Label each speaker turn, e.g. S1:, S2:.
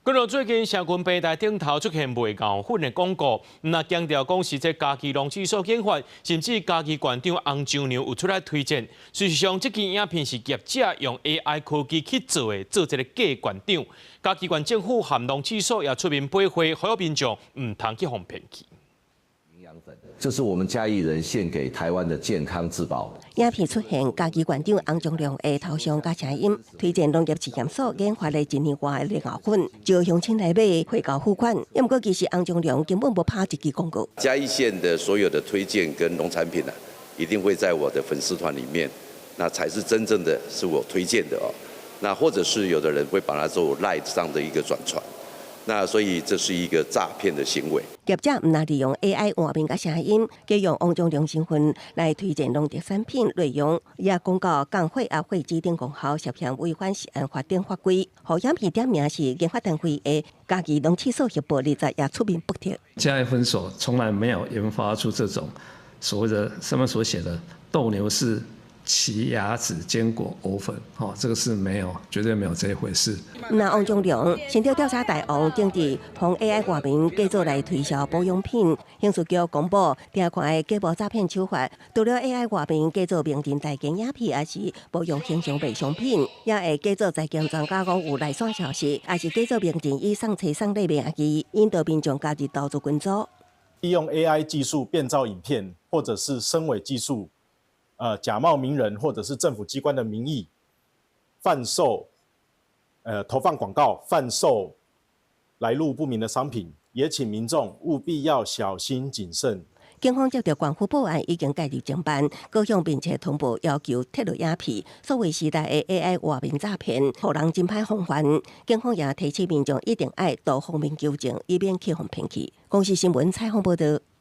S1: 過落最近社群平台頂頭出現賣牛粉的廣告，毋但強調講是這嘉義農試所研發，甚至嘉義縣長洪仲諒有出來推薦。事實上，這支影片是業者用 AI 科技去做的，做這个假縣長。嘉義縣政府和農試所也出面駁回，呼籲民眾毋通去予騙去。
S2: 這是我們嘉義人獻給台灣的健康之寶。
S3: 影片出現嘉義縣長洪仲諒的頭像佮聲音，推薦農業試驗所研發的一年外的牛粉，招鄉親來買匯交付款。毋過其實洪仲諒根本無拍這支廣告。
S4: 嘉義縣的所有的推薦跟農產品啊，一定會在我的粉絲團裡面，那才是真正的是我推薦的哦。那或者是有的人會把它做 LINE 上的一個轉傳。那所以這是一個詐騙的行為。
S3: 業者毋但利用 AI 換面佮聲音，假用洪仲諒身份來推薦農特產品內容，也講到降血壓、血脂等功效涉嫌違反食安法等法規。予影片點名是研發單位的嘉義農試所協報20也出面駁斥。
S5: 嘉義分所從來沒有研發出這種所謂的上面所寫的鬥牛士奇亞籽堅果藕粉，哦，這個是沒有，絕對沒有這一回事。
S3: 那洪仲諒先著調查大王整治予 AI 換面假做來推銷保養品，刑事局公布定看的假冒詐騙手法，除了 AI 換面假做名人代言影片，抑是冒用形象賣商品，也會假做財經專家講有內線消息，抑是假做名人以送冊送禮名義，引導民眾加入投資群組。
S6: 利用 AI 技術變造影片，或者是深偽技術，假冒名人或者是政府機關的名義，販售，投放廣告，販售來路不明的商品，也請民眾務必要小心謹慎。
S3: 警方接到縣府報案，已經介入偵辦，閣向面冊通報要求撤落影片。數位時代的 AI 換面詐騙，予人真歹防範。警方也提醒民眾一定愛多方面求證，以免去予騙去。公視新聞採訪報導。